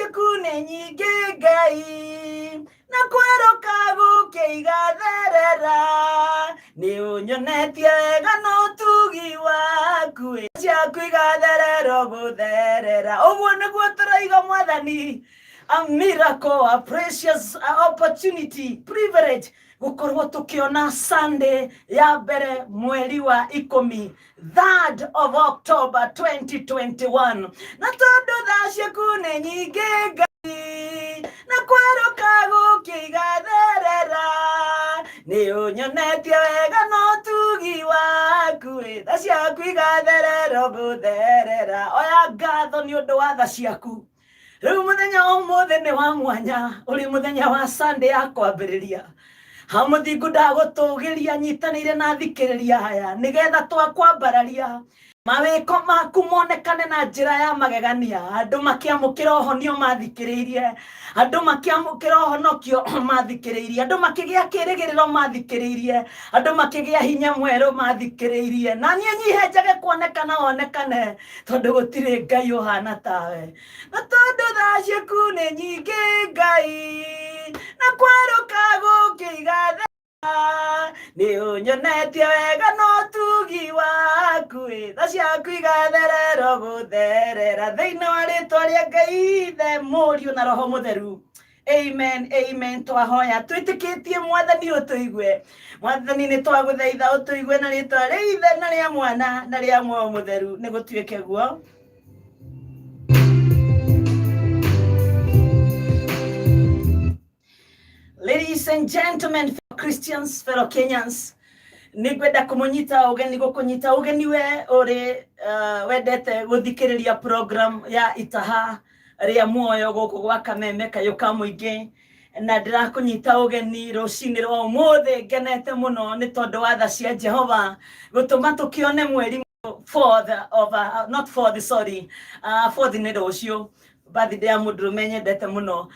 Ciaku nĩ nyingĩ Ngai, na kwerũka gũkĩigatherera, nĩ ũnyonetie wega na ũtugi waku, ciaku igatherera gũtherera. Ũguo nĩguo tũroiga Mwathani, a miracle, a precious opportunity, privilege gũkorwo tũkĩona Sunday ya mbere mweri wa 10, 3rd of October 2021. Na tondũ tha ciaku nĩ nyingĩ Ngai, na kwerũka gũkĩigatherera, nĩ ũnyonetie wega na ũtugi waku, tha ciaku igatherera gũtherera. Oya ngatho nĩ ũndũ wa tha ciaku. Rĩu mũthenya wa ũmũthĩ nĩ wa mwanya, ũrĩ mũthenya wa Sunday ya kwambĩrĩria. Ha mũthingu ndagũtũgĩria nyitanĩire na thikĩrĩria aya nĩgetha twakwambararia mawĩko maku monekane na njĩra ya magegania. Andũ makĩamũkĩra ũhonio mathikĩrĩirie, andũ makĩamũkĩra ũhonokio mathikĩrĩirie, andũ makĩgĩa kĩrĩgĩrĩro mathikĩrĩirie, andũ makĩgĩa hinya mwerũ mathikĩrĩirie. Na niĩ nyihe njage kuonekana wonekane, tondũ gũtirĩ Ngai ũhana tawe. Na tondũ tha ciaku nĩ nyingĩ Ngai, na kwerũka gũkĩigathe, nĩ ũnyonetie wega na ũtugi waku, tha ciaku igatherera gũtherera. Thĩinĩ wa rĩtwa rĩa Ngai Ithe, Mũriũ na Roho Mũtheru, amen, amen. Twahoya twĩtĩkĩtie Mwathani ũtũigue. Mwathani, nĩ twagũthaitha ũtũigue na rĩtwa rĩa Ithe na rĩa Mwana na rĩa Muoyo Mũtheru. Nĩ gũtuĩke guo. Ladies and gentlemen, fellow Christians, fellow Kenyans, nĩ ngwenda kũmũnyita ũgeni, gũkũnyita ũgeni we ũrĩ wendete gũthikĩrĩria program ya Itaha rĩa Muoyo gũkũ gwa Kameme Kayũ ka Mũingĩ, na ndĩrakũnyita ũgeni rũcinĩ rwa ũmũthĩ. Ngenete mũno nĩ tondũ wa tha cia Jehova gũtũma tũkĩone mweri fourth of not fourth, sorry, fourth nĩ rũciũ, birthday ya mũndũrũme nyendete mũno.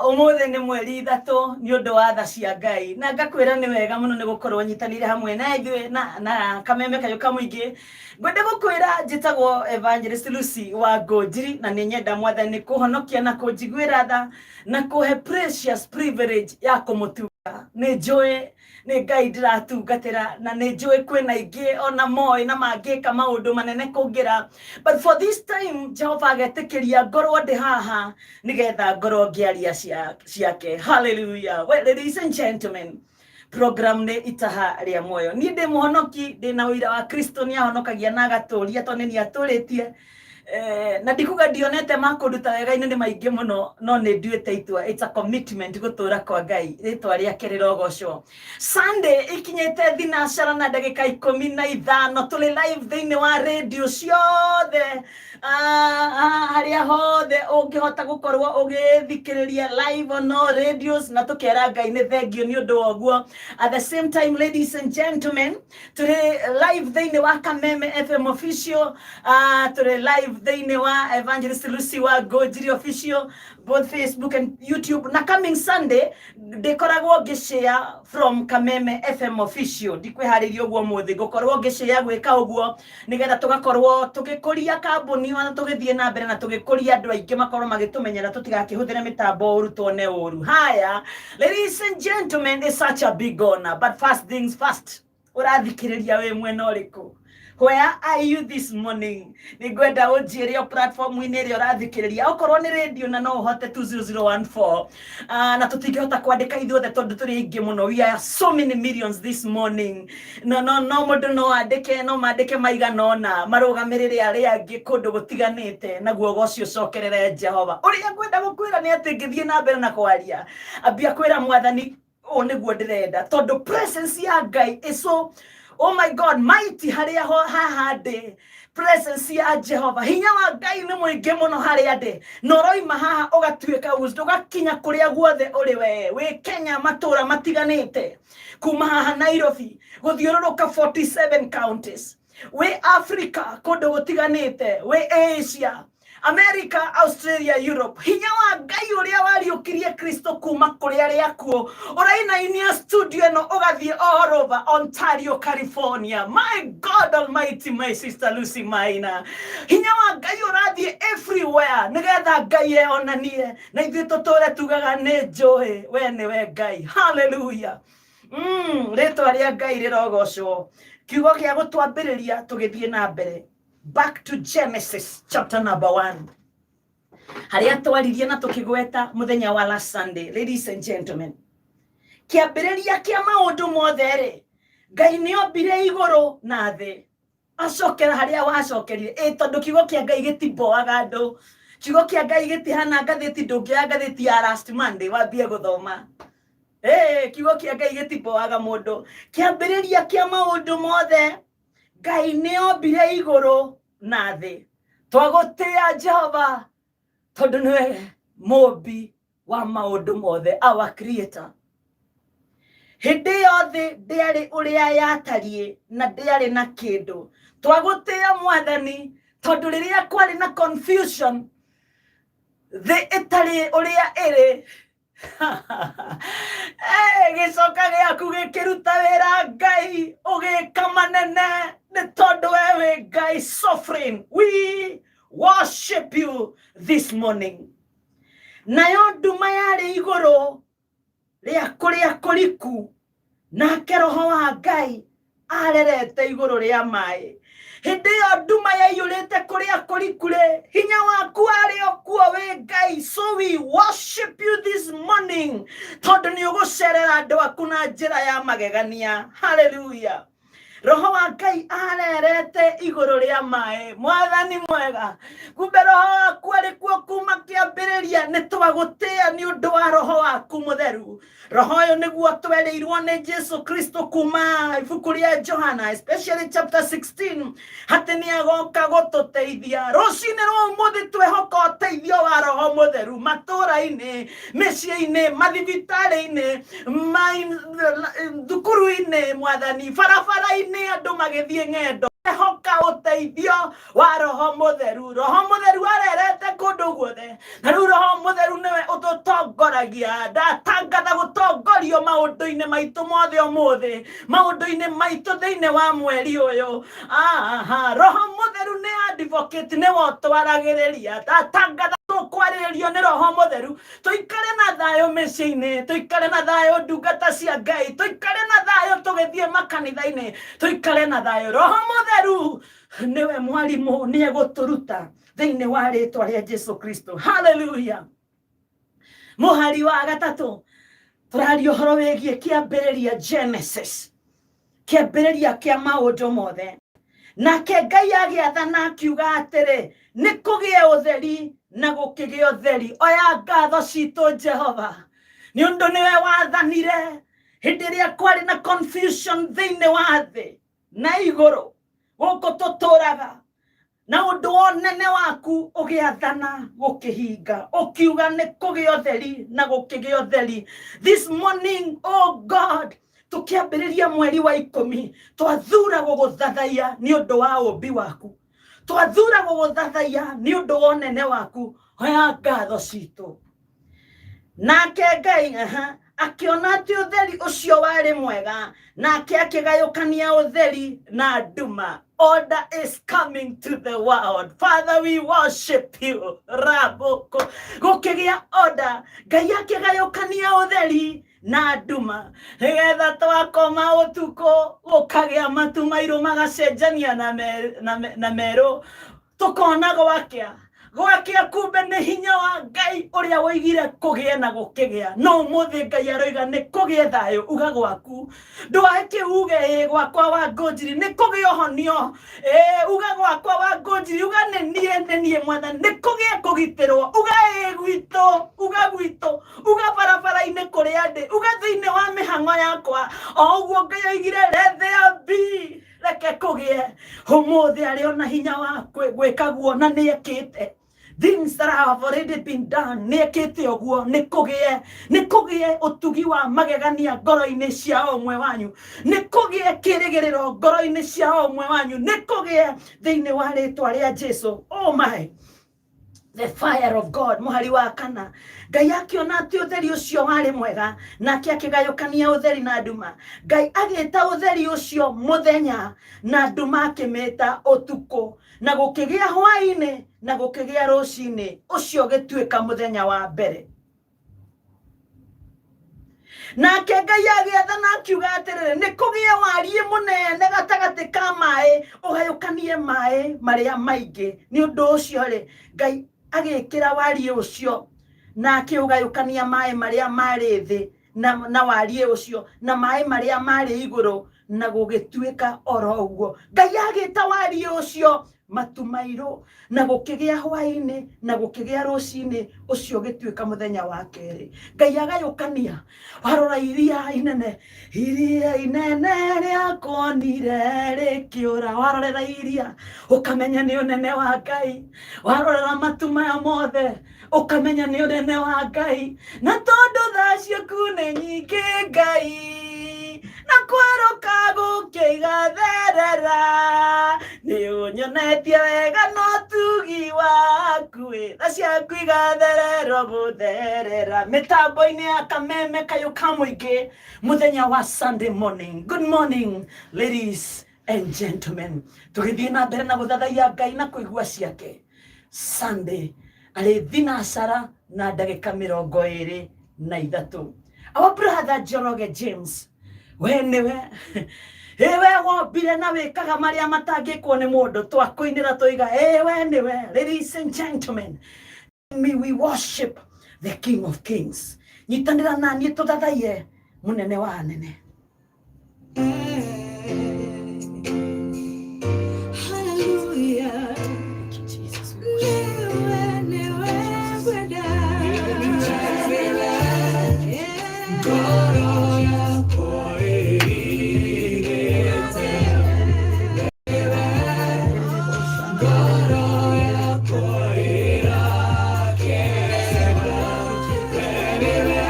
Ũmũthĩ nĩ mweri 3 nĩ ũndũ wa tha cia Ngai, na ngakwĩra nĩ wega mũno nĩ gũkorwo nyitanĩire hamwe na ithuĩ na Kameme Kayũ ka Mũingĩ. Ngwenda gũkwĩra njĩtagwo Evangelist Lucy wa Ngũnjiri, na nĩ nyenda Mwathani kũhonokia na kũnjiguĩra tha na kũhe precious privilege ya kũmũtunga. Nĩ njũĩ nĩ Ngai ndĩratungatĩra, na nĩ njũĩ kwĩna aingĩ ona moĩ na mangĩka maũndũ manene kũngĩra, but for this time Jehova agetĩkĩria ngorwo ndĩ haha nĩgetha ngorwo ngĩaria ciake. Hallelujah. Well, ladies and gentlemen, program nĩ Itaha rĩa Muoyo. Niĩ ndĩ mũhonoki, ndĩ na ũira wa Kristo nĩ ahonokagia na agatũria, tondũ nĩ atũrĩtie. Na ndikuga ndionete makũnduta wega-inĩ, nĩ maingĩ mũno, no nĩ nduĩte itua, it's a commitment gũtũra kwa Ngai. Rĩtwa rĩake rĩrogocwo. Sunday ikinyĩte thinacara na ndagĩka 15, tũrĩ live thĩinĩ wa radio ciothe, harĩa hothe ũngĩhota gũkorwo ũgĩthikĩrĩria live on all radios, na tũkera Ngai nĩ thengio nĩ ũndũ wa ũguo. At the same time, ladies and gentlemen, tũrĩ live thĩinĩ wa Kameme FM official, tũrĩ live thĩinĩ wa Evangelist Lucy wa Ngũnjiri official, both Facebook and YouTube. Na coming Sunday ndĩkoragwo ngĩshare from Kameme FM official. Ndikwĩharĩria ũguo mũthĩ ngũkorwo ngĩshare gwĩka ũguo nĩgetha tũgakorwo tũgĩkũria kambuni ona tũgĩthiĩ na mbere na tũgĩkũria andũ aingĩ makorwo magĩtũmenyera, tũtigakĩhũthĩre mĩtambo ũru tuone ũru. Haya, ladies and gentlemen, it's such a big honor, but first things first, ũrathikĩrĩria wĩ mwena ũrĩkũ? Where are you this morning? Nĩ ngwenda ũnjĩre o platform-inĩ ĩrĩa ũrathikĩrĩria, okorwo nĩ radio na no ũhote 20014. Na tũtingĩhota kwandĩka ithuothe tondũ tũrĩ aingĩ mũno, we are so many millions this morning. No mũndũ no andĩke, no mandĩke maigana ũna marũgamĩrĩre arĩa angĩ kũndũ gũtiganĩte, naguo ũgoci ũcokerere Jehova. Ũrĩa ngwenda gũkwĩra nĩ atĩ ngĩthiĩ na mbere na kwaria, ambia kwĩra Mwathani ũũ nĩguo ndĩrenda, tondũ presence ya Ngai is so, oh my God, mighty harĩa haha ndĩ. Presence ya Jehova, hinya wa Ngai nĩ mũingĩ mũno harĩa ndĩ, na ũroima haha ũgatuĩka ũgakinya kũrĩa guothe ũrĩ we wĩ Kenya, matũra matiganĩte, kuma haha Nairobi gũthiũrũrũka 47 counties, wĩ Africa kũndũ gũtiganĩte, wĩ Asia. America, Australia, Europe. Hinya wa Ngai ũrĩa wariũkirie Kristo kuma kũrĩ arĩa akuũ ũrainainia studio ĩno ũgathiĩ all over Ontario, California. My God Almighty, my sister Lucy Maina. Hinya wa Ngai ũrathiĩ everywhere nĩgetha Ngai eyonanie na ithuĩ tũtũre tugaga nĩ njũĩ we nĩwe Ngai. Hallelujah. Rĩtwa rĩa Ngai rĩrogocwo. Kiugo gĩa gũtwambĩrĩria tũgĩthiĩ na mbere. Back to Genesis chapter number 1. Harĩa twaririe na tũkĩgweta mũthenya wa last Sunday, ladies and gentlemen. Kĩambĩrĩria kĩa maũndũ mothe rĩ, Ngai nĩ ombire igũrũ na thĩ. Acokera harĩa wacokerire. Ĩ tondũ kiugo kĩa Ngai gĩtimboaga andũ. Kiugo kĩa Ngai gĩtihana ngathĩti, ndũngĩoya ngathĩti ya last Monday wambie gũthoma. Kiugo kĩa Ngai gĩtimboaga mũndũ. Kĩambĩrĩria kĩa maũndũ mothe, Ngai nĩ ombire igũrũ na thĩ. Twagũtĩĩa Jehova tondũ nĩwe mũmbi wa maũndũ mothe, our creator. Hĩndĩ ĩyo thĩ ndĩarĩ ũrĩa yatariĩ na ndĩarĩ na kĩndũ. Twagũtĩĩa Mwathani tondũ rĩrĩa kwarĩ na confusion, thĩ ĩtarĩ ũrĩa ĩrĩ, gĩcoka gĩaku gĩkĩruta wĩra Ngai ũgĩka manene nĩ tondũ we wĩ Ngai sovereign. We worship you this morning. Nayo nduma yarĩ igũrũ rĩa kũrĩa kũriku, nake Roho wa Ngai arerete igũrũ rĩa maĩ. Hĩndĩ ĩyo nduma yaiyũrĩte kũrĩa kũriku rĩ, hinya waku arĩ o kuo wĩ Ngai. So we worship you this morning tondũ nĩ ũgũcerera andũ aku na njĩra ya magegania. Hallelujah. Roho wa Ngai arerete igũrũ rĩa maĩ. Mwathani mwega, kumbe roho waku arĩ kuo kuma kĩambĩrĩria. Nĩ twagũtĩĩa nĩ ũndũ wa roho waku mũtheru. Roho ũyũ nĩguo twerĩirwo nĩ Jesu Kristo kuma ibuku rĩa Johana, especially chapter 16, atĩ nĩ agoka gũtũteithia. Rũcinĩ rwa ũmũthĩ twehoka ũteithio wa roho mũtheru matũũra-inĩ, mĩciĩ-inĩ, mathibitarĩ-inĩ, thukuru-inĩ, Mwathani, barabara-inĩ, andũ magĩthiĩ ng'endo. Ehoka ũteithio wa roho mũtheru. Roho mũtheru arerete kũndũ guothe, na rĩu roho mũtheru nĩwe ũtũtongoragia. Ndatangatha gũtongorio maũndũ-inĩ maitũ mothe ũmũthĩ, maũndũ-inĩ maitũ thĩinĩ wa mweri ũyũ. Aha, roho mũtheru nĩ advocate, nĩwe ũtwaragĩrĩria. Ndatangatha tũkwarĩrĩrio nĩ roho mũtheru, tũikare na thayũ mĩciĩ-inĩ, tũikare na thayũ ndungata cia Ngai, tũikare na thayũ tũgĩthiĩ makanitha-inĩ, tũikare na thayũ. Roho mũtheru nĩwe mwarimũ, nĩ egũtũruta thĩinĩ wa rĩtwa rĩa Jesu Kristo. Hallelujah. Mũhari wa gatatũ tũraria ũhoro wĩgiĩ kĩambĩrĩria, Genesis, kĩambĩrĩria kĩa maũndũ mothe. Nake Ngai agĩathana akiuga atĩrĩ, nĩ kũgĩe ũtheri, na gũkĩgĩa ũtheri. Oya ngatho citũ Jehova, nĩ ũndũ nĩwe wathanire hĩndĩ ĩrĩa kwarĩ na confusion thĩinĩ wa thĩ na igũrũ gũkũ tũtũraga, na ũndũ wa ũnene waku ũgĩathana gũkĩhinga, ũkiuga nĩ kũgĩa ũtheri, na gũkĩgĩa ũtheri. This morning, oh God, tũkĩambĩrĩria mweri wa 10, twathura gũgũthathaiya nĩ ũndũ wa ũmbi waku, twathura gũgũthathaiya nĩ ũndũ wa ũnene waku. Oya ngatho citũ. Nake Ngai, aha, akĩona atĩ ũtheri ũcio warĩ mwega, nake akĩgayũkania ũtheri na nduma. Order is coming to the world. Father, we worship you. Raboko gũkĩgĩa order. Ngai akĩgayũkania ũtheri na nduma, nĩgetha twakoma ũtukũ gũkagĩa matu mairũ magacenjania na merũ, tũkona gwakĩa. Gwakĩa kumbe nĩ hinya wa Ngai ũrĩa woigire kũgĩe na gũkĩgĩa. No ũmũthĩ Ngai aroiga nĩ kũgĩe thayũ, uga gwaku. Ndwae uge ĩ gwakwa wa ngũnjiri nĩ kũgĩe ũhonio. Ĩ uga gwakwa wa ngũnjiri, uga nĩ niĩ, nĩ niĩ Mwathani, nĩ kũgĩe kũgitĩrwo. Uga ĩ gwitũ, uga gwitũ, uga barabara-inĩ kũrĩa ndĩ, uga thĩinĩ wa mĩhang'o yakwa. O ũguo Ngai oigire let there be, reke kũgĩe. Ũmũthĩ arĩ ona hinya wa gwĩka guo, na nĩ ekĩte. Things that have already been done, nĩ ekĩte ũguo. Nĩ kũgĩe, nĩ kũgĩe ũtugi wa magegania ngoro-inĩ cia o ũmwe wanyu, nĩ kũgĩe kĩrĩgĩrĩro ngoro-inĩ cia o ũmwe wanyu, nĩ kũgĩe thĩinĩ wa rĩtwa rĩa Jesu. Oh my. The fire of God. Mũhari wa kana, Ngai akĩona atĩ ũtheri ũcio warĩ mwega, nake akĩgayũkania ũtheri na nduma. Ngai agĩta ũtheri ũcio mũthenya, na nduma akĩmĩta ũtukũ. Na gũkĩgĩa hwaĩ-inĩ na gũkĩgĩa rũcinĩ, ũcio ũgĩtuĩka mũthenya wa mbere. Nake Ngai agĩathana akiuga atĩrĩrĩ, nĩ kũgĩe wariĩ mũnene gatagatĩ ka maĩ, ũgayũkanie maĩ marĩa maingĩ. Nĩ ũndũ ũcio rĩ, Ngai agĩkĩra wariĩ ũcio na akĩũgayũkania maĩ marĩa marĩ thĩ na wariĩ ũcio na maĩ marĩa marĩ igũrũ, na gũgĩtuĩka oro ũguo. Ngai agĩta wariĩ ũcio matu mairũ, na gũkĩgĩa hwaĩ-inĩ na gũkĩgĩa rũcinĩ, ũcio ũgĩtuĩka mũthenya wa kerĩ. Ngai agayũkania. Warora iria inene, iria inene rĩakuonire rĩkĩũra, warorera iria ũkamenya nĩ ũnene wa Ngai, warorera matu maya mothe ũkamenya nĩ ũnene wa Ngai. Na tondũ tha ciaku nĩ nyingĩ Ngai, na kwerũka gũkĩigatherera, nĩ ũnyonetie wega no tugi waku, tha ciaku igatherera gũtherera. Mĩtambo-inĩ ya Kameme Kayũ ka Mũingĩ mũthenya wa Sunday morning. Good morning ladies and gentlemen, tũgĩthiĩ na mbere na gũthathaiya Ngai na kũigua ciake. Sunday arĩ thinacara na ndagĩka 23. Our brother Njoroge James, we nĩwe ĩwe wombire na wĩkaga marĩa matangĩkwo nĩ mũndũ, twakũinĩra tũiga ĩwe nĩwe. Ladies and gentlemen, me we worship the King of Kings. Nyitanĩra na niĩ tũthathaiye mũnene wa anene. Hallelujah. Thank you, Jesus. Niwe, niwe, gwenda. Ngoro yakwa ĩrigĩte, ngoro yakwa ĩrakena, nĩwe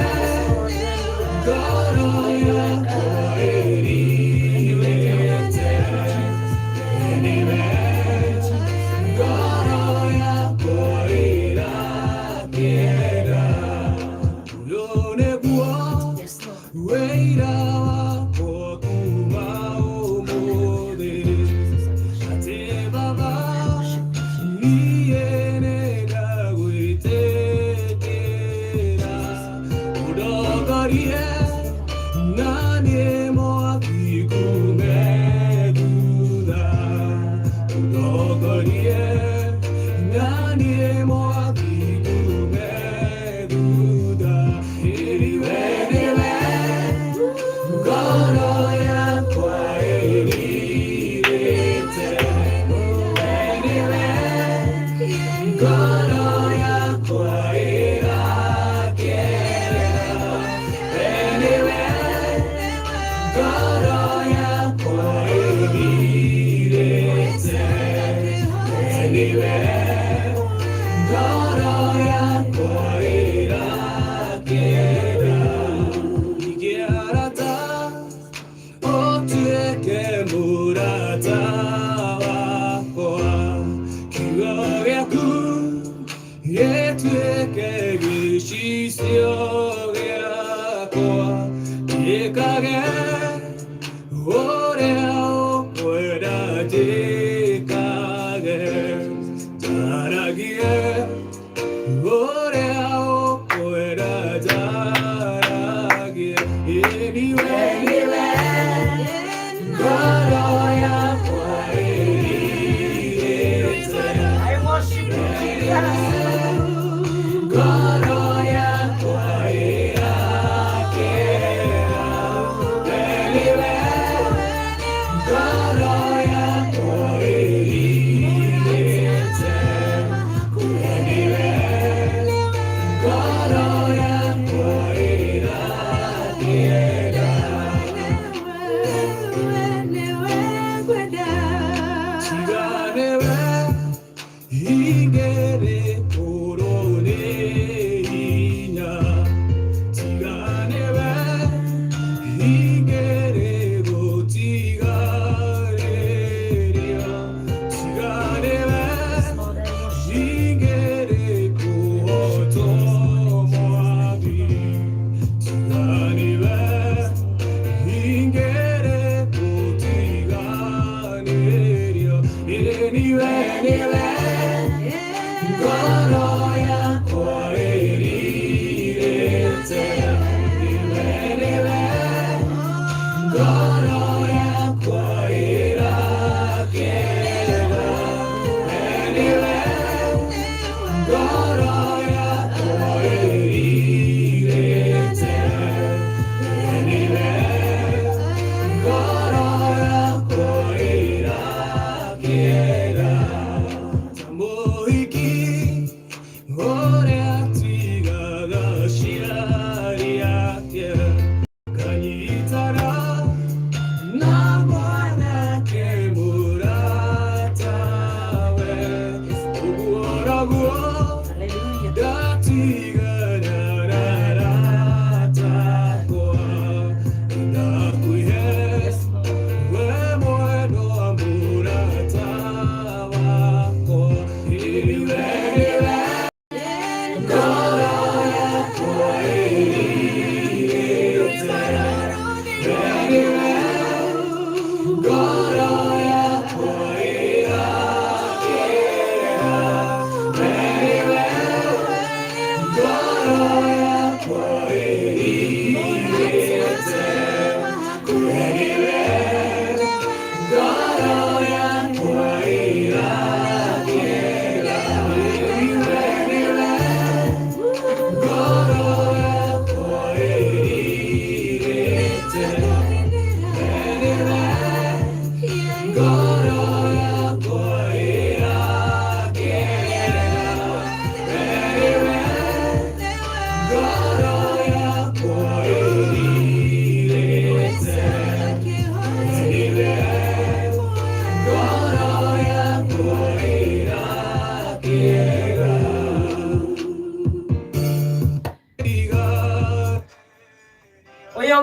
ngoro yakwa ĩrigĩte, nĩwe ngoro yakwa ĩrakena. Ũyũ nĩguo Yes, Lord. wĩira wakwa kuma ũmũthĩ, atĩ Baba niĩ nĩngagwĩtĩkĩra, ũndongorie na niĩ mwaki kume thutha, ũndongorie na niĩ mwaki kume thutha. Ĩniwe nĩwe ngoro yakwa ĩrirĩte, nĩwe ngoro yakwa ĩrakena, nĩwe ngoro yakwa ĩrirĩte, nĩwe ngoro yakwa ĩrakena. Ingĩarata ũtuĩke mũrata wakwa, kiugo gĩaku gĩtuĩke gĩcicio gĩakwa, njĩkage ũrĩa ũkwenda njĩkage, njaragie ũrĩa ũkwenda njaragie. Ĩniwe nĩwe ngoro yakwa ĩrirĩte, I worship you, Jesus. ngoro yakwa ĩrakena, nĩwe ngoro yakwa ĩrirĩte, nĩwe ngoro yakwa ĩrakena. Niwe, niwe, Tiga nĩwe ingĩrĩ kũrwo nĩ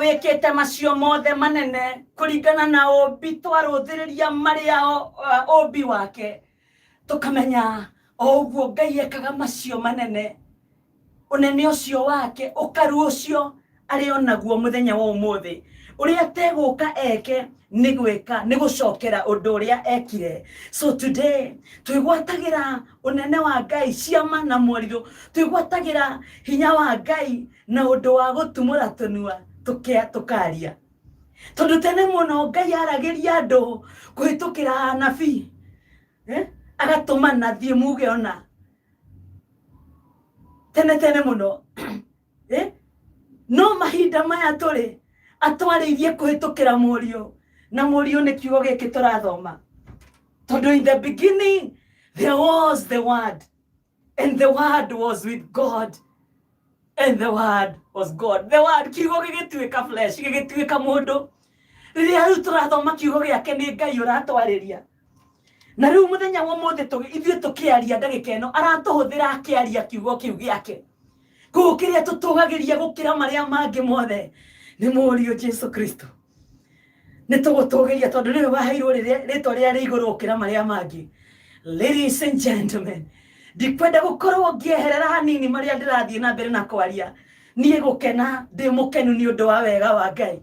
Wĩkĩte macio mothe manene kũringana na ũmbi, twarũthĩrĩria marĩa ũmbi wake, tũkamenya o ũguo Ngai ekaga macio manene, ũnene ũcio wake, ũkaru ũcio arĩ onaguo mũthenya wa ũmũthĩ. Ũrĩa ategũka eke nĩ gwĩka nĩ gũcokera ũndũ ũrĩa ekire. So today twĩgwatagĩra ũnene wa Ngai, ciama na morirũ, twĩgwatagĩra hinya wa Ngai na ũndũ wa gũtumũra tũnua tũkaria, tondũ tene mũno Ngai aragĩria andũ kũhĩtũkĩra anabii, eh? Agatũmana, thiĩ muge ona tene tene mũno, eh? No mahinda maya tũrĩ atwarĩirie kũhĩtũkĩra Mũriũ, na Mũriũ nĩ kiugo gĩkĩ tũrathoma, tondũ in the beginning there was the Word, and the Word was with God, and the Word was God. The Word, kiugo gĩgĩtuĩka flesh, gĩgĩtuĩka mũndũ. Rĩrĩa rĩu tũrathoma kiugo gĩake, nĩ Ngai ũratwarĩria. Na rĩu mũthenya wa ũmũthĩ ithuĩ tũkĩaria ndagĩka ĩno, aratũhũthĩra akĩaria kiugo kĩu gĩake. Koguo kĩrĩa tũtũgagĩria gũkĩra marĩa mangĩ mothe nĩ Mũriũ Jesu Kristo. Nĩ tũgũtũgĩria tondũ nĩwe waheirwo rĩtwa rĩrĩa rĩ igũrũ gũkĩra marĩa mangĩ. Ladies and gentlemen, ndikwenda gũkorwo ngĩeherera hanini marĩa ndĩrathiĩ na mbere na kwaria. Niĩ gũkena ndĩ mũkenu nĩ ũndũ wa wega wa Ngai,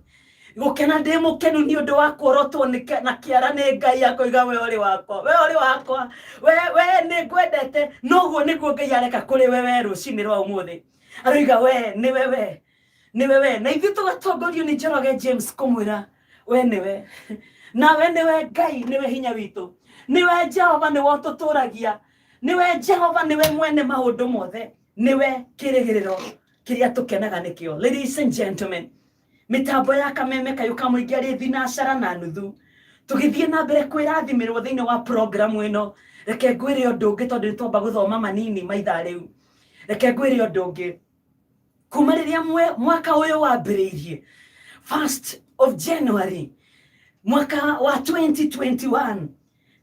gũkena ndĩ mũkenu nĩ ũndũ wa kuorotwo na kĩara nĩ Ngai, akoiga, "We ũrĩ wakwa, we ũrĩ wakwa, we nĩ ngwendete." Noguo nĩguo Ngai areka kũrĩ we rũcinĩ rwa ũmũthĩ. Aroiga, "We nĩwe, we nĩwe, we." Na ithuĩ tũgatongorio nĩ Njoroge James kũmwĩra, "We nĩwe, nawe nĩwe Ngai, nĩwe hinya witũ, nĩwe Jehova, nĩwe ũtũtũragia, nĩwe Jehova, nĩwe mwene maũndũ mothe, nĩwe kĩrĩgĩrĩro kĩrĩa tũkenaga nĩkĩo." Ladies and gentlemen, mĩtambo ya Kameme Kayũ ka Mũingĩ arĩ thinacara na nuthu, tũgĩthiĩ na mbere kwĩrathimĩrwo thĩinĩ wa programu ĩno. Reke ngwĩre ũndũ ũngĩ, tondũ nĩ twamba gũthoma manini ma ithaa rĩu. Reke ngwĩre ũndũ ũngĩ. Kuma rĩrĩa mwaka ũyũ wambĩrĩirie, 1st of January mwaka wa 2021,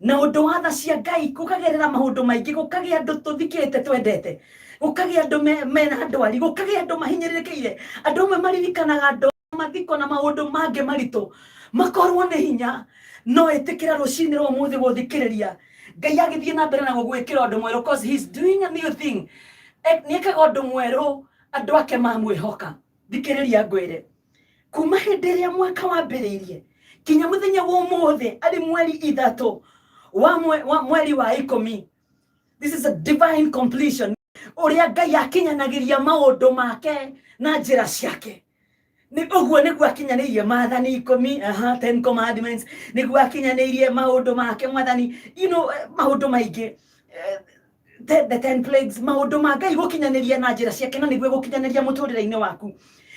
na ũndũ wa tha cia Ngai, gũkagerera maũndũ maingĩ, gũkagĩa andũ tũthikĩte twendete, gũkagĩa andũ mena ndwari, gũkagĩa andũ mahinyĩrĩrĩkĩire, andũ amwe maririkanaga andũ mathiko na maũndũ mangĩ maritũ, makorwo nĩ hinya. No ĩtĩkĩra rũcinĩ rwa ũmũthĩ gũthikĩrĩria Ngai agĩthiĩ na mbere na gũgwĩkĩra ũndũ mwerũ, 'cause he's doing a new thing. Nĩekaga ũndũ mwerũ andũ ake mamwĩhoka. Thikĩrĩria ngwĩre, kuma hĩndĩ ĩrĩa mwaka wambĩrĩirie kinya mũthenya wa ũmũthĩ, arĩ mweri 3 wa mweri wa 10, this is a divine completion, ũrĩa Ngai akinyanagĩria maũndũ make na njĩra ciake. Nĩ ũguo nĩguo akinyanĩirie maathani 10, aha, 10 commandments, nĩguo akinyanĩirie maũndũ make mwathani, maũndũ maingĩ, the 10 plagues, maũndũ ma Ngai gũkinyanĩria na njĩra ciake, na nĩguo gũkinyanĩria mũtũrĩre-inĩ waku.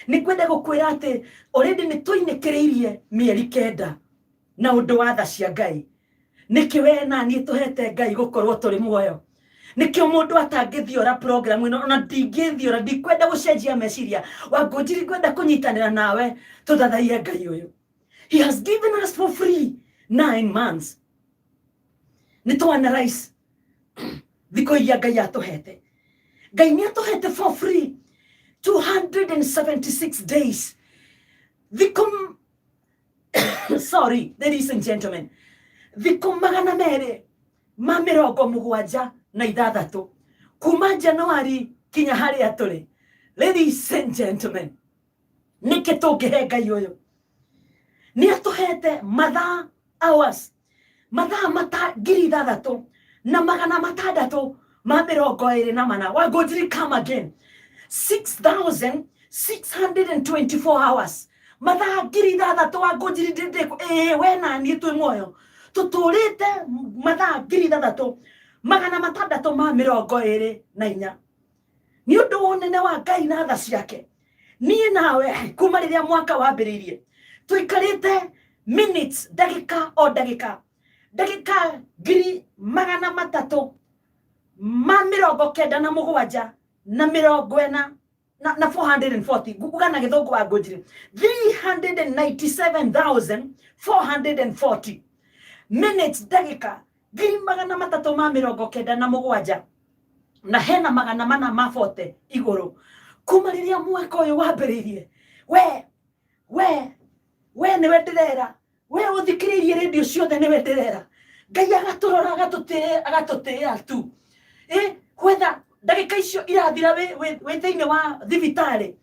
Nĩ ngwenda gũkwĩra atĩ already nĩ tũinĩkĩrĩirie mĩeri 9 na ũndũ wa tha cia Ngai. Nĩkĩ we na niĩ tũhete Ngai gũkorwo tũrĩ muoyo? Nĩkĩo mũndũ atangĩthiora program ĩno, ona ndingĩthiora, ndikwenda gũcenjia meciria. Wangũnjiri, ngwenda kũnyitanĩra nawe tũthathaiye Ngai ũyũ. He has given us for free 9 months. Nĩ tũ analyze thikũ iria Ngai atũhete. Ngai nĩ atũhete for free 276 days, thikũ, sorry, ladies and gentlemen, thikũ 276 kuma Januari kinya harĩa tũrĩ. Ladies and gentlemen, nĩkĩ tũngĩhe Ngai ũyũ? Nĩ atũhete mathaa, hours, mathaa mata 6624. Wangũnjiri, come again. 6624 hours, mathaa 6000. Wangũnjiri, ndĩndĩ ĩĩ, we na niĩ twĩ muoyo, tũtũrĩte mathaa 6624. Nĩ ũndũ wa ũnene wa Ngai na tha ciake, niĩ nawe kuma rĩrĩa mwaka wambĩrĩirie tũikarĩte minutes, ndagĩka o ndagĩka, ndagĩka 397 na 40 na 440. Nguga na Gĩthũngũ, wa ngũnjiri, 397,440 minutes, ndagĩka 397 na hena 440 igũrũ, kuma rĩrĩa mwaka ũyũ wambĩrĩirie. We We we nĩwe ndĩrera, we ũthikĩrĩirie rĩndiũ ciothe nĩwe ndĩrera. Ngai agatũrora agatũtĩĩa, agatũtĩĩa tu. Ĩ whether ndagĩka icio irathira wĩ thĩinĩ wa thibitarĩ,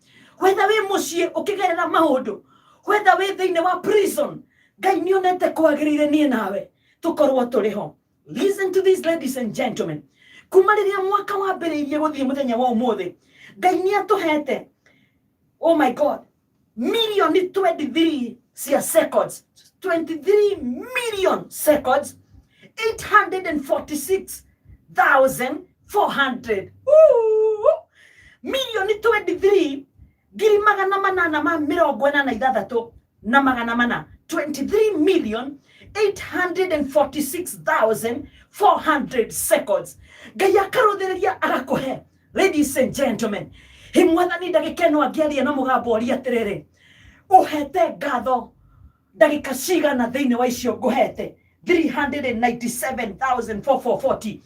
whether wĩ mũciĩ ũkĩgerera maũndũ, whether wĩ thĩinĩ wa prison, Ngai nĩonete kwagĩrĩire niĩ nawe tũkorwo tũrĩ ho. Listen to this, ladies and gentlemen. Kuma rĩrĩa mwaka wambĩrĩirie gũthiĩ mũthenya wa ũmũthĩ, Ngai nĩ atũhete, oh my God, milioni 23 cia seconds, 23 million seconds, 846,400. Milioni 23 ngiri magana manana ma mĩrongo ĩna na ithathatũ na magana mana, 23 million 846,400 seconds. Ngai akarũthĩrĩria agakũhe. Ladies and gentlemen, hĩ mwathani ndagĩka ĩno angĩaria na mũgambo oria atĩrĩrĩ, ũhete ngatho ndagĩka cigana thĩinĩ wa icio ngũhete 397,440?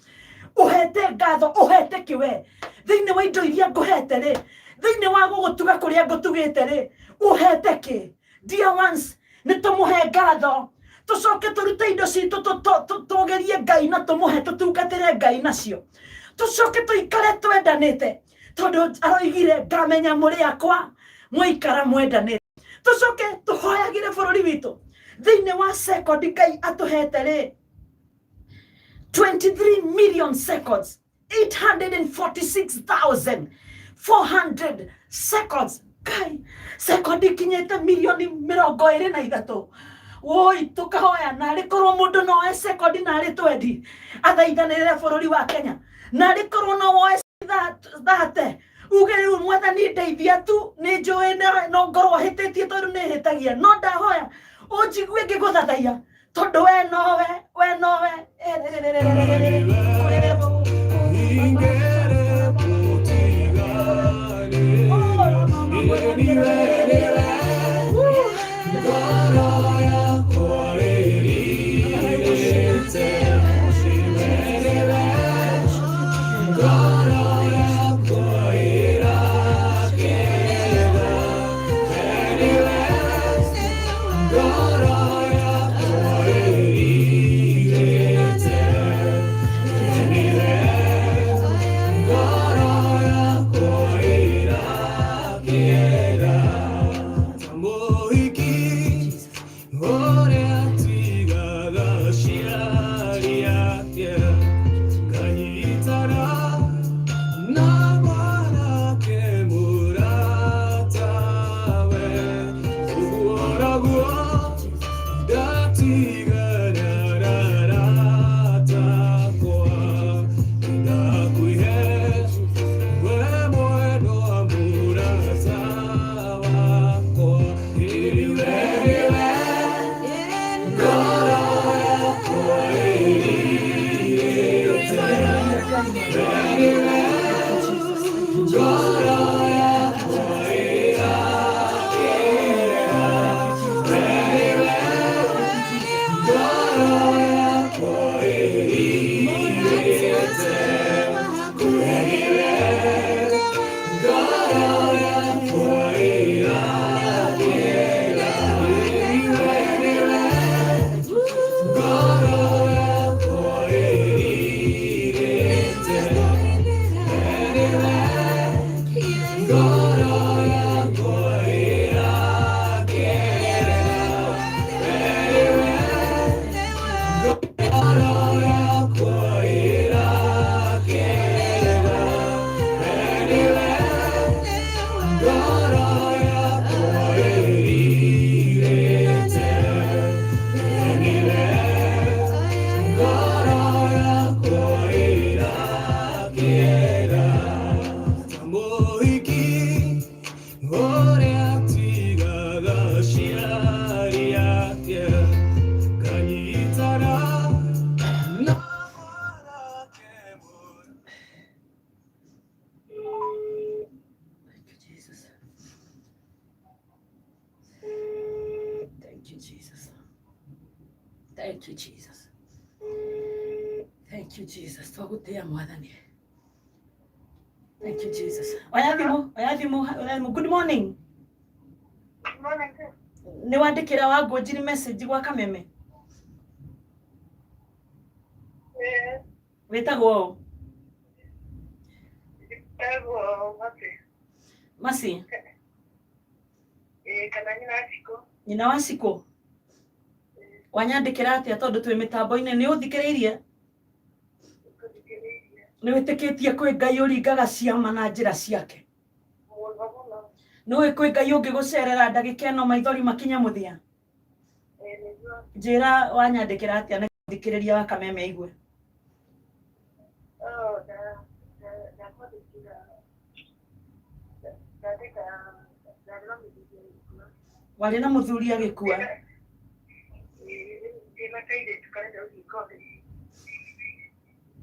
Ũhete ngatho ũhete kĩwe thĩinĩ wa indo iria ngũhete rĩ, thĩinĩ wa gũgũtuga kũrĩa ngũtugĩte rĩ, ũhete kĩ? Dear ones, nĩ tũmũhe ngatho, tũcoke tũrute indo citũ tũgerie Ngai na tũmũhe, tũtungatĩre Ngai nacio, tũcoke tũikare twendanĩte, tondũ aroigire ngamenya mũrĩ akwa mwaikara mwendanĩte. Tũcoke tũhoyagĩre bũrũri witũ thĩinĩ wa second Ngai atũhete rĩ, 23 million seconds, 846,400 seconds. Ngai, sekondi ikinyĩte milioni mĩrongo ĩrĩ na ithatũ. Woi, tũkahoya narĩ korwo mũndũ no oe sekondi narĩ twendi athaithanĩrĩre bũrũri wa Kenya, narĩ korwo no woe thate uge rĩu mwathani ndeithia tu, nĩ njũĩ no ngorwo hĩtĩtie tondũ nĩ hĩtagia, no ndahoya ũnjigue ngĩgũthathaiya tondũ we nowe, we nowe. Thank you, Jesus. Thank you, Jesus. Thank you, Jesus. Thank you, Jesus. Twagutia mwathani. Thank you, Jesus. Oya thimũ, oya thimũ, oya thimũ. Good morning. Morning. Nĩ wandĩkĩra wa ngũnjiri message gwa kameme? Eh, Wĩtagwo ũ? Njĩtagwo Masi. Masi? Eh, kana nyina Cikũ. Nyina wa Cikũ? Wanyandĩkĩra atĩa tondũ twĩ mĩtambo-inĩ nĩ ũthikĩrĩirie? Ngũthikĩrĩirie. Nĩ wĩtĩkĩtie kwĩ Ngai ũringaga ciama na njĩra ciake? Mũno mũno. Nĩ ũĩ kwĩ Ngai ũngĩgũcerera ndagĩka ĩno maithori makinye mũthia? Eh, nĩguo. Njĩra wanyandĩkĩra atĩa nĩ thikĩrĩria wa kameme aigue. Oh, ndakwandĩkĩra. Ndandĩka ndarĩ na mũthuri agĩkua. Warĩ na mũthuri agĩkua? Eh, ndĩna kairĩtu karenda gũthiĩ college.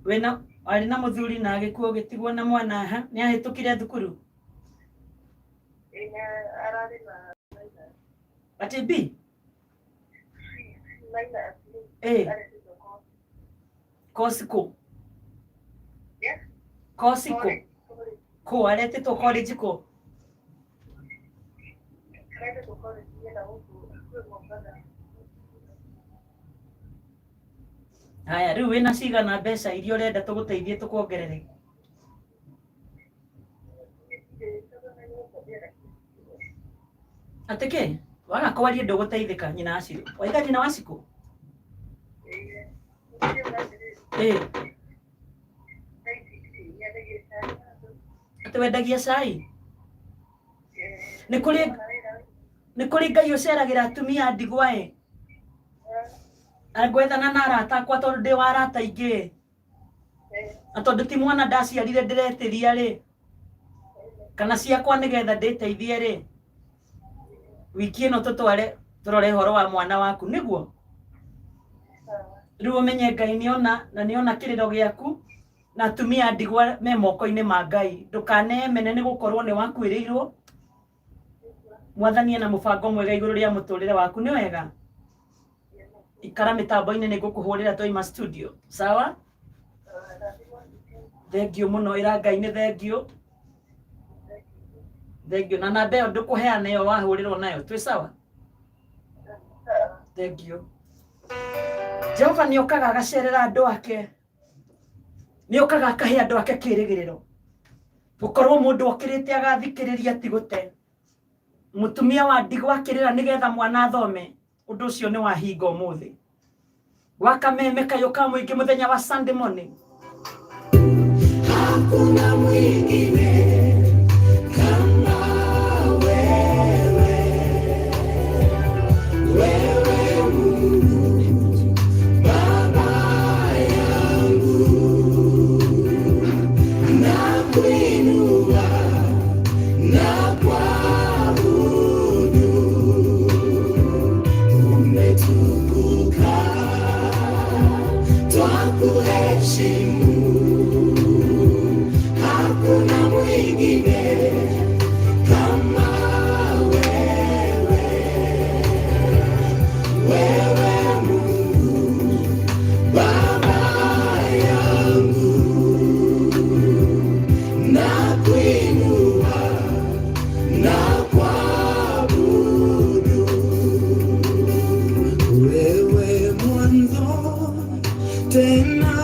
Wĩna warĩ na mũthuri na agĩkua ũgĩtigwo na mwana ha? Nĩ ahĩtũkire thukuru? Eh, na ararĩ na minus. Atĩ B? Minus. Eh. Aretĩtwo course. Kosi kũ? Yeah. Kosi kũ? College. College. Kũ aretĩtwo college kũ? Aretĩtwo college yena gũkũ kwĩ Mombatha. Haya, rĩu wĩna cigana mbeca iria ũrenda tũgũteithie tũkuongerere? Atĩ kĩ? Waga kwaria ndũgũteithĩka nyina wa Cikũ. Waiga nyina wa Cikũ? Ĩĩ. Atĩ wendagia cai? Nĩ kũrĩ nĩ kũrĩ Ngai ũceragĩra atumia a ndigwa ĩ. Ngwethana na arata akwa tondũ ndĩ wa arata aingĩ ĩ. Na tondũ ti mwana ndaciarire ndĩretĩria rĩ, kana ciakwa nĩgetha ndĩteithie rĩ, wiki ĩno tũtware tũrore ũhoro wa mwana waku nĩguo rĩu ũmenye Ngai nĩona na nĩona kĩrĩro gĩaku na atumia a ndigwa me moko-inĩ ma Ngai ndũkanemene nĩ gũkorwo nĩ wakuĩrĩirwo. Mwathani ena mũbango mwega igũrũ rĩa mũtũrĩre waku nĩ wega ikara mĩtambo-inĩ nĩ ngũkũhũrĩra twaima studio sawa. Thengiũ mũno ĩra Ngai nĩ thengiũ thengiũ na namba ĩyo ndũkũheana ĩyo wahũrĩrwo nayo twĩ sawa. Thengiũ. Jehova nĩ okaga agacerera andũ ake, nĩ okaga akahe andũ ake kĩrĩgĩrĩro. Gũkorwo mũndũ okĩrĩte agathikĩrĩria ti gũte. Mũtumia wa ndigwa akĩrĩra nĩgetha mwana athome, ũndũ ũcio nĩ wahinga ũmũthĩ. Gwa kameme kayũ ka mũingĩ mũthenya wa Sunday morning. Hakuna mwingine kama wewe, wewe Mungu Baba yangu, nakuinua na kuabudu, umetukuka, twakuheshimu, hakuna mwingine kama wewe, wewe Mungu Baba yangu, nakuinua na kuabudu, wewe mwanzo tena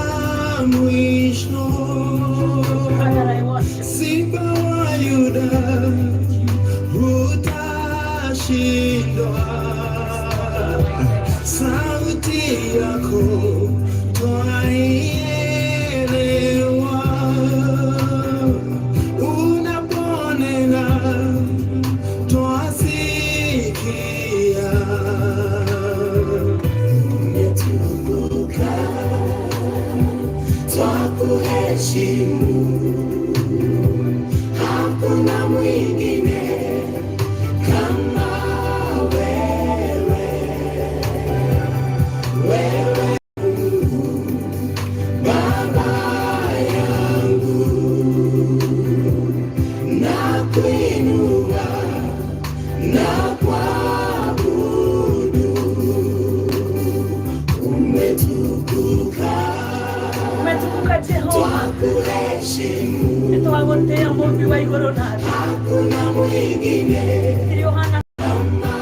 mwisho, Father, I worship. Simba wa Yuda hutashindwa, sauti yako twaielewa, unaponena twasikia, umetukuka, twakuheshimu, hakuna mwingine kama wewe, wewe Mungu Baba yangu, nakuinua na kuabudu, umetukuka, Umetukuka Jehova. Twakuheshimu, Nĩtwagũtĩĩa mũmbi wa igũrũ na thĩ. Hakuna mwingine Gũtirĩ ũhana kama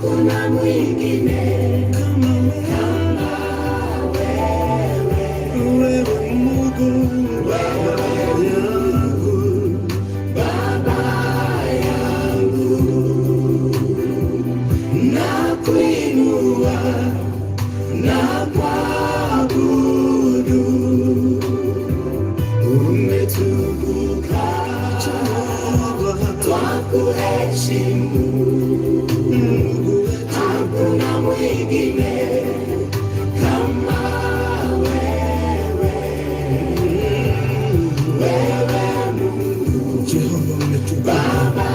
Hakuna mwingine Kama wewe, wewe Mungu Baba yangu, Baba yangu, nakuinua na kuabudu, umetukuka, Jehova twakuheshimu, Mungu wetu, hakuna mwingine kama wewe, wewe Mungu Jehova umetukuka, Baba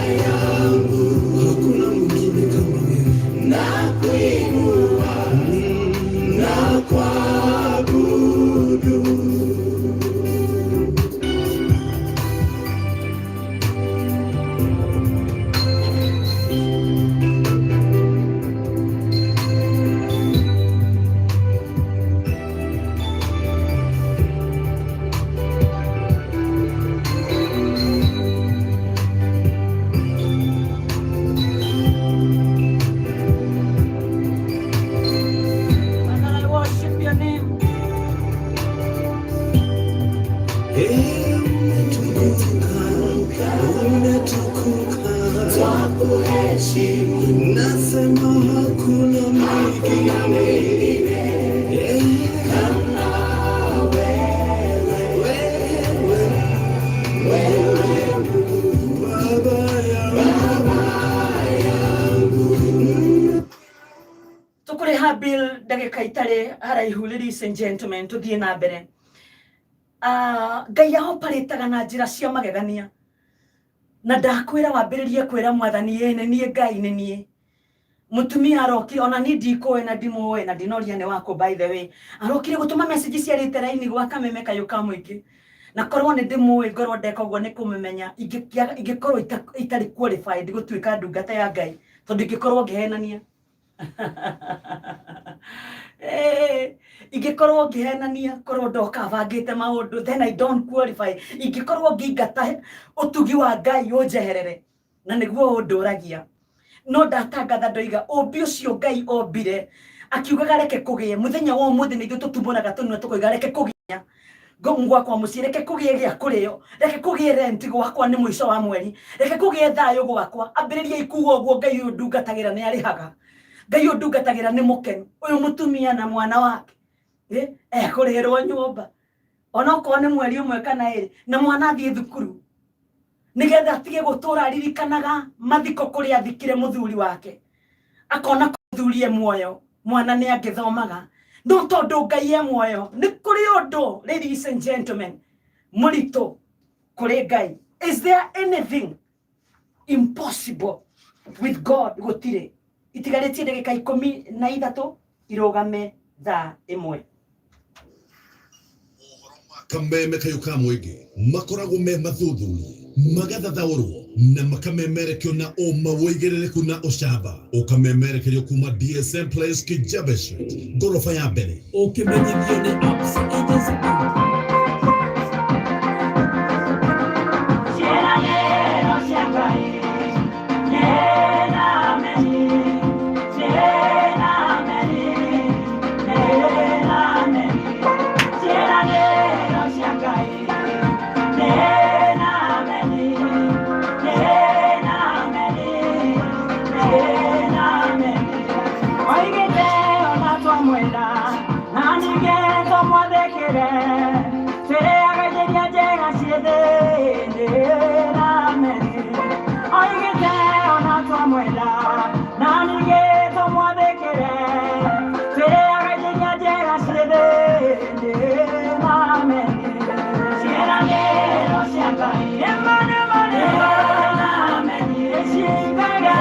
yangu, hakuna mwingine kama wewe. nakuinua na kuabudu. Father, I worship your name. Eh, umetukuka, umetukuka, Twakuheshimu, nasema hakuna hakuna mwingine. mwingine Eh, kama wewe, wewe wewe Mungu Baba yangu, Baba yangu. Tukuriha bill ndagika itari haraihu, ladies and gentlemen, tuthie na mbere. Ngai ahoparĩtaga na njĩra cia magegania, na ndakwĩra wambĩrĩrie kwĩra Mwathani, ĩ nĩ niĩ Ngai, nĩ niĩ. Mũtumia arokire, ona niĩ ndikũĩ na ndimũĩ na ndinoria nĩ wakũ, by the way, arokire gũtũma message ciarĩte raini gwa Kameme Kayũ ka Mũingĩ, na korwo nĩ ndĩmũĩ, ngorwo ndeka ũguo nĩ kũmũmenya, ingĩkorwo itarĩ qualified gũtuĩka ndungata ya Ngai, tondũ ingĩkorwo ngĩhenania. Ingĩkorwo ngĩhenania, korwo ndoka bangĩte maũndũ, then I don't qualify. Ingĩkorwo ngĩingata ũtugi wa Ngai ũnjeherere, na nĩguo ũndũragia. No ndatangatha ndoiga ũmbi ũcio Ngai ombire akiugaga reke kũgĩe, mũthenya wa ũmũthĩ nĩ ithuĩ tũtumũraga tũnua tũkoiga reke kũgĩe gwakwa mũciĩ, reke kũgĩe gĩa kũrĩo, reke kũgĩe rent gwakwa nĩ mũico wa mweri, reke kũgĩe thayũ gwakwa. Ambĩrĩria ikuga ũguo, Ngai ũyũ ndungatagĩra nĩ arĩhaga, Ngai ũyũ ndungatagĩra nĩ mũkenu, ũyũ mũtumia na mwana wake ekũrĩhĩrwo nyũmba onokorwo nĩ mweri ũmwe kana ĩrĩ, na mwana athiĩ thukuru nigetha atige gũtũra aririkanaga mathiko kũrĩa athikire mũthuri wake, akona mũthuri e muoyo, mwana nĩ angĩthomaga, no tondũ Ngai e muoyo nĩ kũrĩ ũndũ, ladies and gentlemen, mũritũ kũrĩ Ngai. Is there anything impossible with God? Gũtirĩ. Itigarĩtie ndagĩka 13 irũgame thaa 1. Kameme Kayũ ka Mũingĩ makoragwo me mathuthurie, magathathaũrwo na makamemerekio na ũma, wĩigĩrĩrĩku na ũcamba, ũkamemerekerio kuma DSM Place, Kijabe Street, ngoroba ya mbere. Ũkĩmenyithio nĩ Apps Agency Inc. Ciĩranĩro cia Ngai nĩ na ameni, nĩ na ameni, nĩ na ameni. Ciĩranĩro cia Ngai nĩ na ameni, nĩ na ameni, nĩ na ameni. Oigĩte ona twamwenda na ningĩ tũmwathĩkĩre, twĩrĩaga indo iria njega ciĩ thĩ, nĩ na ameni. Oigĩte ona twamwenda na ningĩ tũmwathĩkĩre, twĩrĩaga indo iria njega ciĩ thĩ, nĩ na ameni. Ciĩranĩro cia Ngai nĩ ma, nĩ ma, nĩ ma, na ameni. Nĩciingaga,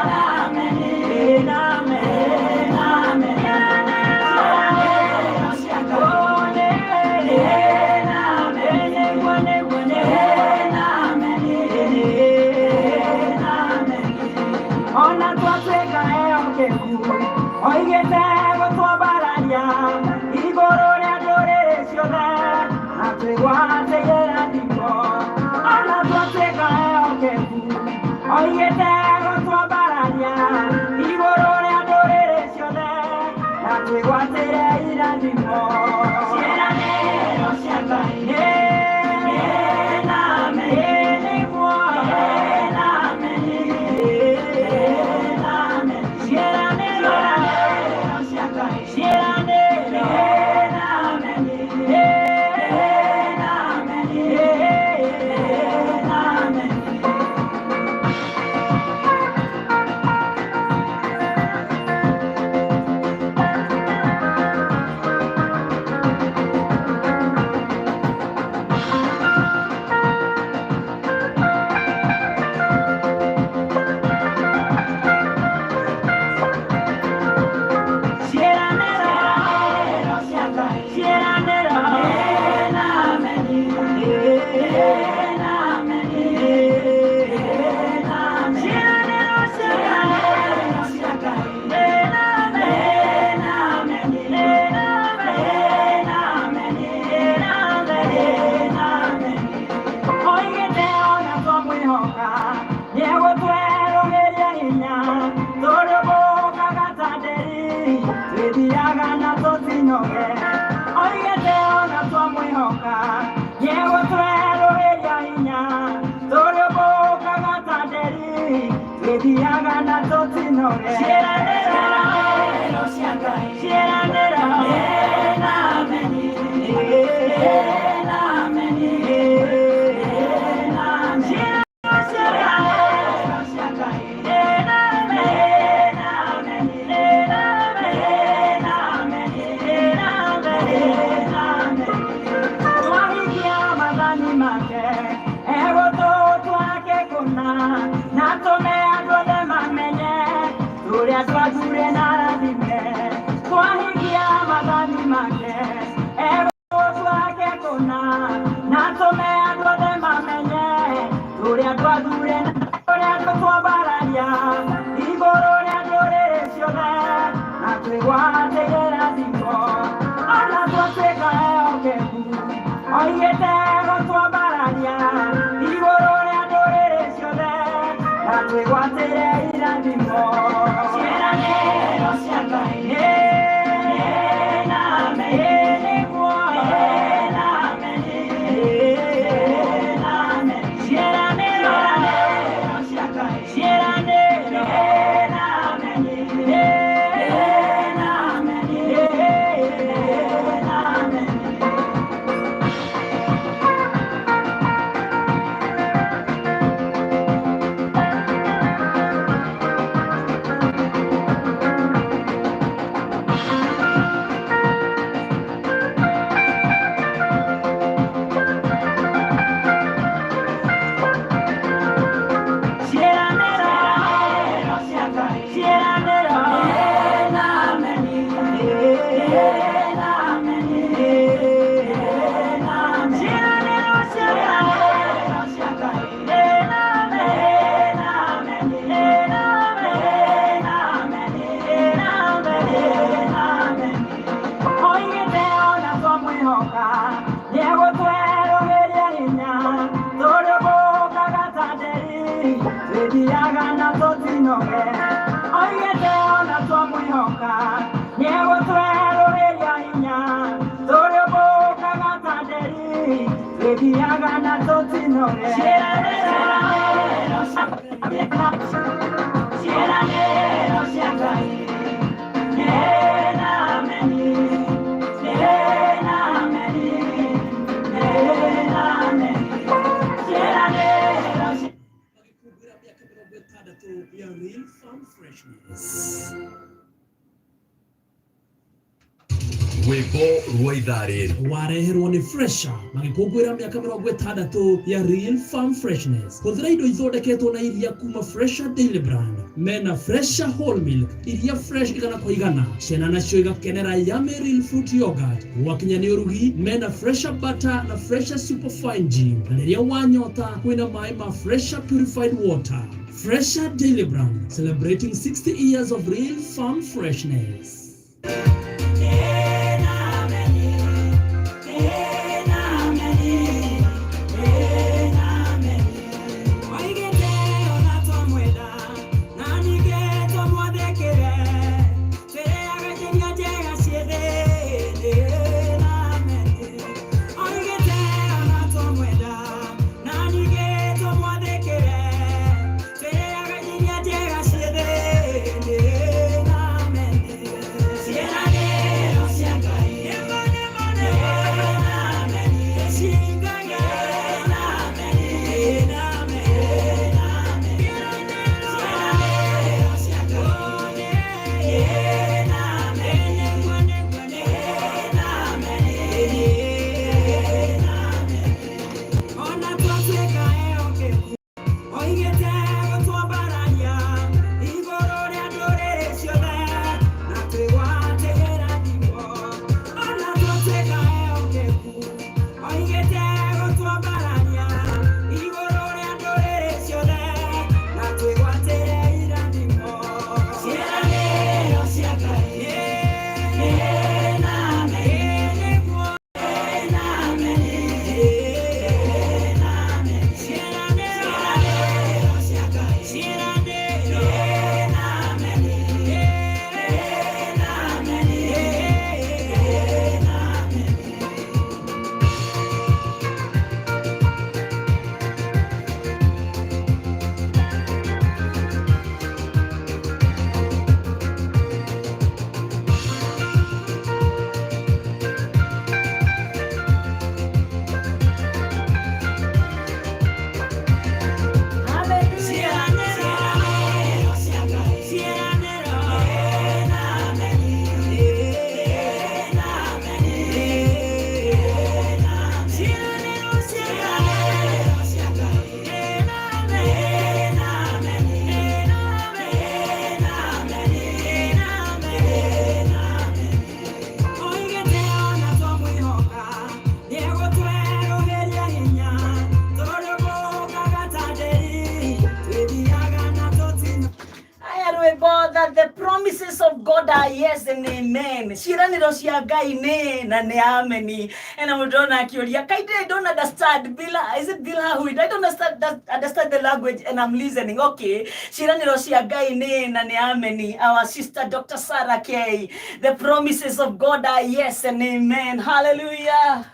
na ameni, na ameni, na ameni. Ciĩranĩro cia Ngai nĩ na ameni, nĩguo, nĩguo, nĩ na ameni, na ameni. Ona twatuĩka ehokeku, oigĩte gũtwambararia igũrũ rĩa ndũrĩrĩ ciothe, na twĩgwatĩire thimo. Ona twatuĩka ehokeku, oigĩte gũtwambararia Twambararia igũrũ rĩa ndũrĩrĩ ciothe na twĩgwatĩre irathimo. Ciĩranĩro cia Ngai nĩ na ameni, nĩguo na ameni, na ameni. Ciĩranĩro cia Ngai, ciĩranĩro na ameni, na ameni, na ameni. Ciĩranĩro cia Ngai, ciĩranĩro na ameni, na ameni, na ameni. Ciĩranĩro cia Ngai, na ameni, na ameni, na ameni, na ameni, na ameni. Oigĩte ona twamwĩhoka nĩegũtwerũhĩria hinya, tũrĩũmbũkaga ta nderi, twĩthiaga na tũtinoge. Oigĩte ona twamwĩhoka nĩegũtwerũhĩria hinya, tũrĩũmbũkaga ta nderi, twĩthiaga na tũtinoge. Ciĩranĩro cia Ngai, ciĩranĩro na ameni, na ameni, na ameni. Ciĩranĩro cia Ngai, na ameni, na ameni, na ameni, na ameni, na ameni. Twahingia maathani make, egũtũtwake kũna, na tũme andũ othe mamenye tũrĩ andũ athure na arathime. Twahingia maathani make, egũtũtwake kũna, na tũme andũ othe mamenye tũrĩ andũ athure na tũrĩ andũ twambararia igũrũ rĩa ndũrĩrĩ ciothe na twĩgwatĩire irathimo. Ona twatuĩka ehokeku, oigĩte gũtwambararia igũrũ rĩa ndũrĩrĩ ciothe na twĩgwatĩre irathimo. Ciĩranĩro cia Ngai na ameni, nĩguo na ameni, na ameni. Ciĩranĩro cia Ngai, ciĩranĩro na ameni, na ameni, na ameni. Ciĩranĩro cia Ngai, ciĩranĩro na ameni, na ameni, na ameni. Ciĩranĩro cia Ngai, na ameni, na ameni, na ameni, na ameni, na ameni, na ameni. Oigĩte ona twamwĩhoka nĩegũtwerũhĩria hinya, tũrĩũmbũkaga ta nderi, twĩthiaga na tũtinoge. Oigĩte ona twamwĩhoka nĩegũtwerũhĩria hinya, tũrĩũmbũkaga ta nderi, twĩthiaga na tũtinoge. Ciĩranĩro ciĩranĩro cia Ngai na ameni, na ameni, na ameni. Ciĩranĩro cia Magĩkũngũĩra mĩaka 60 ya Real Farm Freshness. Rwĩmbo rwa ithaa rĩrĩ Wareherwo nĩ Fresha magĩkũngũĩra mĩaka 60 ya Real Farm Freshness. Hũthĩra indo ithondeketwo na iria kuma Fresha Daily Brand. Mena Fresha Whole Milk, iria fresh 100%. Ciana nacio igakenera Yummy Real Fruit Yogurt. Gwakinya nĩ ũrugi, mena Fresha Butter na Fresha Superfine Gin. Na rĩrĩa wanyota kwĩna maĩ ma Fresha Purified Water. Fresha Daily Brand, celebrating 60 years of real farm freshness. Na ameni, na ameni, na ameni. Oigĩte ona twamwenda, na ningĩ The promises of God are yes and amen. Ciĩranĩro cia Ngai nĩ na nĩ ameni. Ena mũndũ ona akĩũria, kaide I don't understand. Bila, is it Bila who? I don't understand the language and I'm listening. Okay. Ciĩranĩro cia Ngai nĩ na nĩ ameni. Our sister Dr. Sarah K. The promises of God are yes and amen. Hallelujah.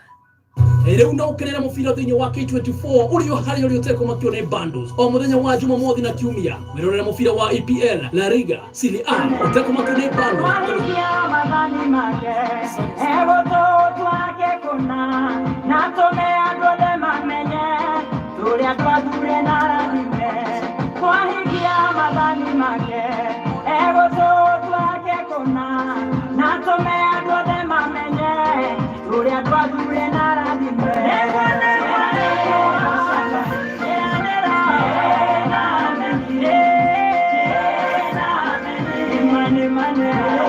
Rĩu no ũkenere mũbira thĩinĩ wa K24 ũrĩ o harĩa ũrĩ ũtekũmakio nĩ bundles o mũthenya wa Jumamothi na Kiumia wĩrorere mũbira wa EPL, La Liga, Serie A ũtekũmakio nĩ bundles. Twahingia maathani make, egũtũtwake kũna, na tũme andũ othe mamenye, tũrĩa twathure na rathime. Twahingia maathani make, egũtũtwake kũna, na tũme andũ othe mamenye, tũrĩa twathure na rathime. Nĩguo, nĩguo, nĩguo,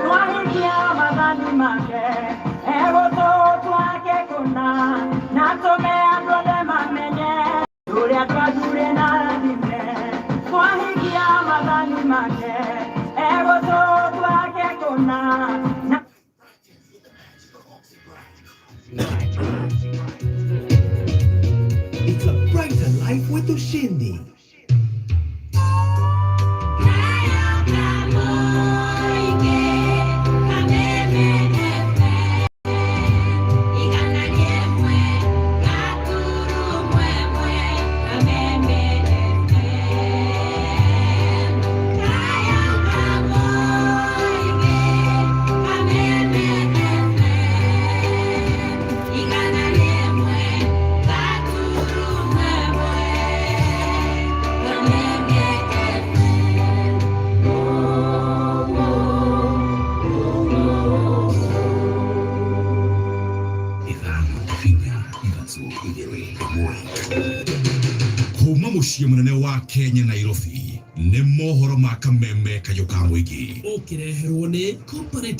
Twahingia maathani make, egũtũtwake kũna, na tũme andũ othe mamenye, tũrĩa twathure na rathime. Twahingia maathani make, egũtũtwake kũna, na It's a brighter life with Ushindi. Ithano inya ithatũ igĩrĩ ĩmwe kuma mũciĩ mũnene wa Kenya Nairobi nĩ mohoro ma kameme kayũ ka mũingĩ Ũkĩreherwo nĩ Cooperative.